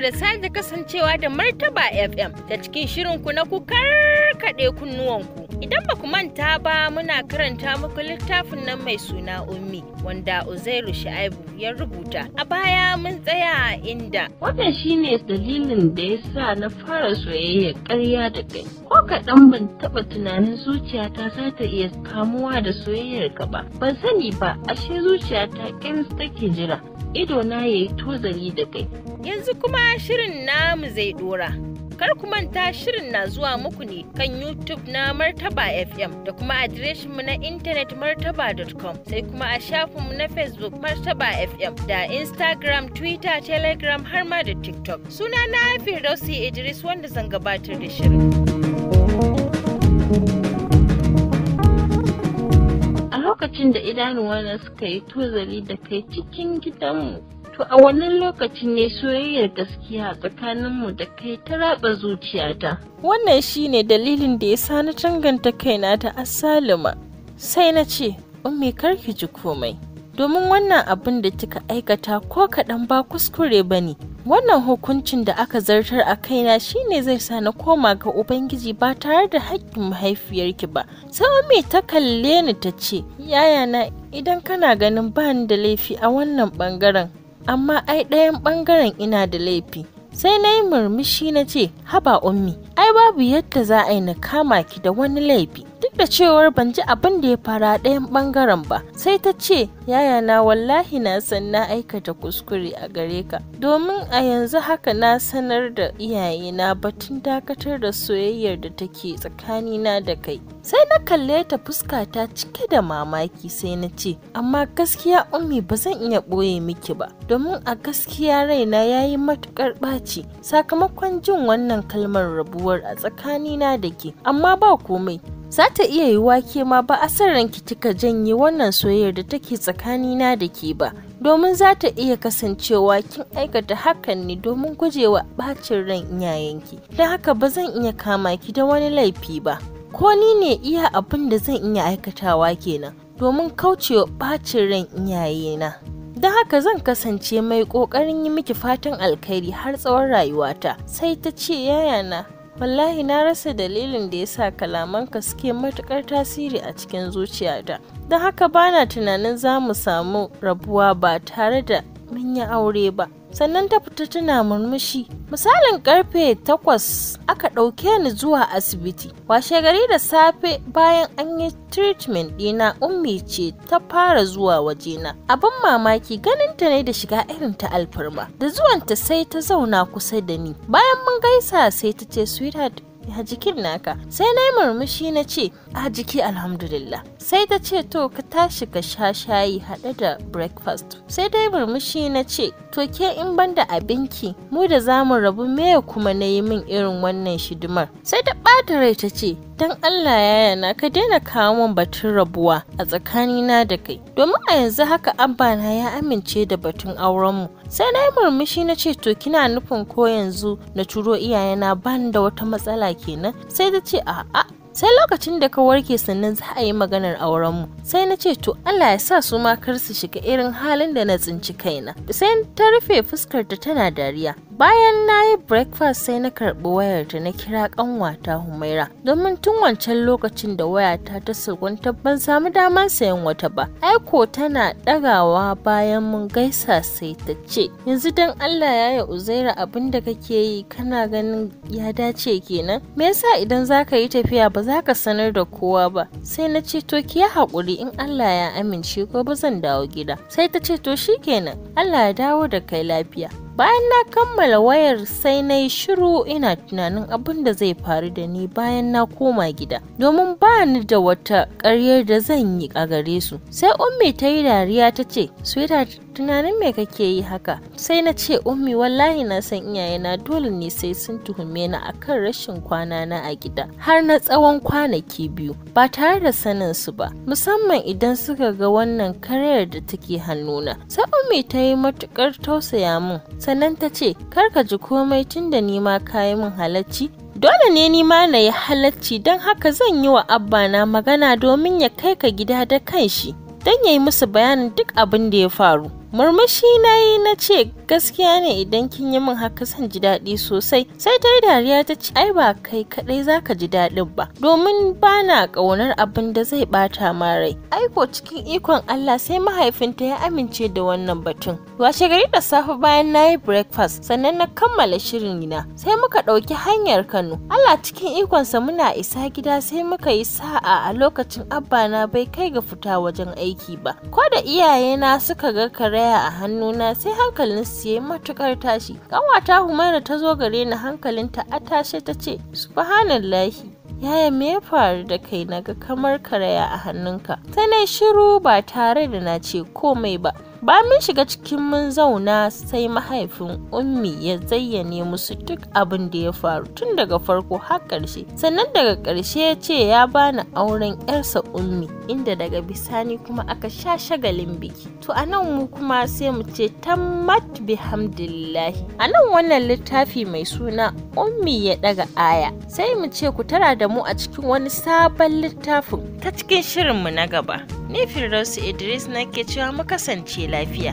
da sake kasancewa da Martaba FM ta cikin shirinku na ku karkaɗe kunnuwanku. Idan ba ku manta ba, muna karanta muku littafin nan mai suna Ummi, wanda Uzairu Sha'ibu ya rubuta. A baya mun tsaya inda Wannan shine dalilin da ya sa na fara soyayya ƙarya da kai. Ko kaɗan ban taɓa tunanin zuciyata za ta iya kamuwa da soyayyar ka ba. Ban sani ba, ashe zuciyata ƙiris take jira. Ido na yayi tozali da kai. Yanzu kuma shirin namu zai dora. Kar ku manta, shirin na zuwa muku ne kan YouTube na Martaba FM da kuma adireshinmu na intanet martaba.com, sai kuma a shafinmu na Facebook Martaba FM da Instagram, Twitter, Telegram har ma da TikTok. Suna na Firdausi Idris, wanda zan gabatar da shirin. A lokacin da idanuwana suka yi tozali da kai cikin gidanmu, to a wannan lokacin ne soyayyar gaskiya tsakaninmu da kai ta ratsa zuciyata. Wannan shine dalilin da ya sa na danganta kaina da Asalima. Sai na ce, "Ummi, karki ji komai. Domin wannan abin da kika aikata ko kaɗan ba kuskure ba ne. Wannan hukuncin da aka zartar a kaina shine zai sa na koma ga Ubangiji ba tare da haƙƙin mahaifiyarki ba." Sai Ummi ta kalle ni ta ce, "Yayana, idan kana ganin ba ni da laifi a wannan ɓangaren, amma ai ɗayan ɓangaren ina da laifi." Sai na yi murmushi na ce, "Haba Ummi, ai babu yadda za a yi na kama ki da wani laifi, duk da cewar ban ji abin da ya fara ɗayan ɓangaren ba." Sai ta ce, "Yayana, wallahi na san na aikata kuskure a gare ka, domin a yanzu haka na sanar da iyayena batun dakatar da soyayyar da take tsakanina da kai." Sai na kalle ta, fuskata cike da mamaki, sai na ce, "Amma gaskiya Ummi, ba zan iya ɓoye miki ba, domin a gaskiya raina ya yi matuƙar ɓaci sakamakon jin wannan kalmar rabuwar a tsakanina da ke. Amma ba komai, za ta iya yiwuwa ke ma ba a san ranki kika janye wannan soyayyar da take tsakanina da ke ba, domin za ta iya kasancewa kin aikata hakan ne domin gujewa ɓacin ran iyayenki. Don haka ba zan iya kama ki da wani laifi ba. Ko ni ne, iya abin da zan iya aikatawa kenan domin kaucewa ɓacin ran iyayena. Don haka zan kasance mai ƙoƙarin yi miki fatan alkhairi har tsawon rayuwata." Sai ta ce, "Yayana, wallahi na rasa dalilin da ya sa kalamanka suke matuƙar tasiri a cikin zuciyata. Don haka bana tunanin za mu samu rabuwa ba tare da mun yi aure ba." Sannan ta fita tana murmushi. Misalin karfe 8 aka ɗauke ni zuwa asibiti. Washe gari da safe, bayan an yi treatment ɗina, Ummi ce ta fara zuwa wajena. Abin mamaki, ganin ta ne da shiga irin ta alfarma. Da zuwanta sai ta zauna kusa da ni. Bayan mun gaisa sai ta ce, "Sweetheart, ya jikin naka?" Sai na yi murmushi na ce, "A jiki alhamdulillah." Sai ta ce, "To, ka tashi ka sha shayi haɗe da breakfast." Sai dai murmushi na ce, "To, ke in banda abinki, mu da zamu rabu, me kuma na yi min irin wannan shidimar?" Sai ta ɓata rai ta ce, "Don Allah yayana, ka daina kawo min batun rabuwa a tsakanina da kai, domin a yanzu haka abba na ya amince da batun aurenmu." Sai na yi murmushi na ce, "To, kina nufin ko yanzu na turo iyayena ban da wata matsala kenan?" Sai ta ce, "A'a, sai lokacin da ka warke sannan za a yi maganar aurenmu." Sai na ce, "To, Allah ya sa su ma kar su shiga irin halin da na tsinci kaina." Sai ta rufe fuskarta tana dariya. Bayan na yi breakfast sai na karɓi wayarta na kira ƙanwata Humaira, domin tun wancan lokacin da wayata ta salwanta ban samu damar sayan wata ba. Aiko tana ɗagawa, bayan mun gaisa sai ta ce, "Yanzu don Allah yaya Uzaira, abin da kake yi kana ganin ya dace kenan? Me yasa idan za ka yi tafiya ba za ka sanar da kowa ba?" Sai na ce, "To, ki yi haƙuri, in Allah ya amince gobe zan dawo gida." Sai ta ce, "To shikenan, Allah ya dawo da kai lafiya." Bayan na kammala wayar sai na yi shiru ina tunanin abin da zai faru da ni bayan na koma gida, domin ba ni da wata ƙaryar da zan yi a gare su. Sai Ummi ta yi dariya ta ce, "Sweetheart, tunanin me kake yi haka?" Sai na ce, "Ummi, wallahi na san iyayena dole ne sai sun tuhume ni akan rashin kwana na a gida har na tsawon kwanaki 2 ba tare da sanin su ba, musamman idan suka ga wannan karyar da take hannuna." Sai Ummi ta yi matukar tausaya min, sannan ta ce, "Kar ka ji komai, tunda ni ma ka yi min halacci, dole ne ni ma na yi halacci. Don haka zan yi wa abba na magana domin ya kai ka gida da kanshi, don ya yi musu bayanin duk abin da ya faru." Murmushi na yi na ce, gaskiya ne, idan kin yi min haka zan ji daɗi sosai. Sai ta yi dariya ta ce, ai ba kai kaɗai za ka ji daɗin ba, domin ba na ƙaunar abin da zai ɓata ma rai. Aiko cikin ikon Allah sai mahaifinta ya amince da wannan batun. Washe gari da safe bayan na yi breakfast sannan na kammala shirin na, sai muka ɗauki hanyar Kano. Allah cikin ikonsa muna isa gida sai muka yi sa'a a lokacin abba na bai kai ga fita wajen aiki ba. Ko da iyayena suka ga karaya a hannuna sai hankalin su yayi matukar tashi. Ƙanwata Humaira ta zo gare ni hankalinta a tashe ta ce, subhanallahi, yaya me ya faru da kai naga kamar karaya a hannunka? Sai na shiru ba tare da na ce komai ba. Ba mun shiga cikin mun zauna sai mahaifin Ummi ya zayyane musu duk abin da ya faru tun daga farko har ƙarshe. Sannan daga ƙarshe ya ce ya bani auren yarsa Ummi, inda daga bisani kuma aka sha shagalin biki. To a nan mu kuma sai mu ce tammat bihamdillahi. A nan wannan littafi mai suna Ummi ya ɗaga aya. Sai mu ce ku tara da mu a cikin wani sabon littafin ta cikin shirinmu na gaba. Ni Firdausi Idris nake cewa mu kasance lafiya.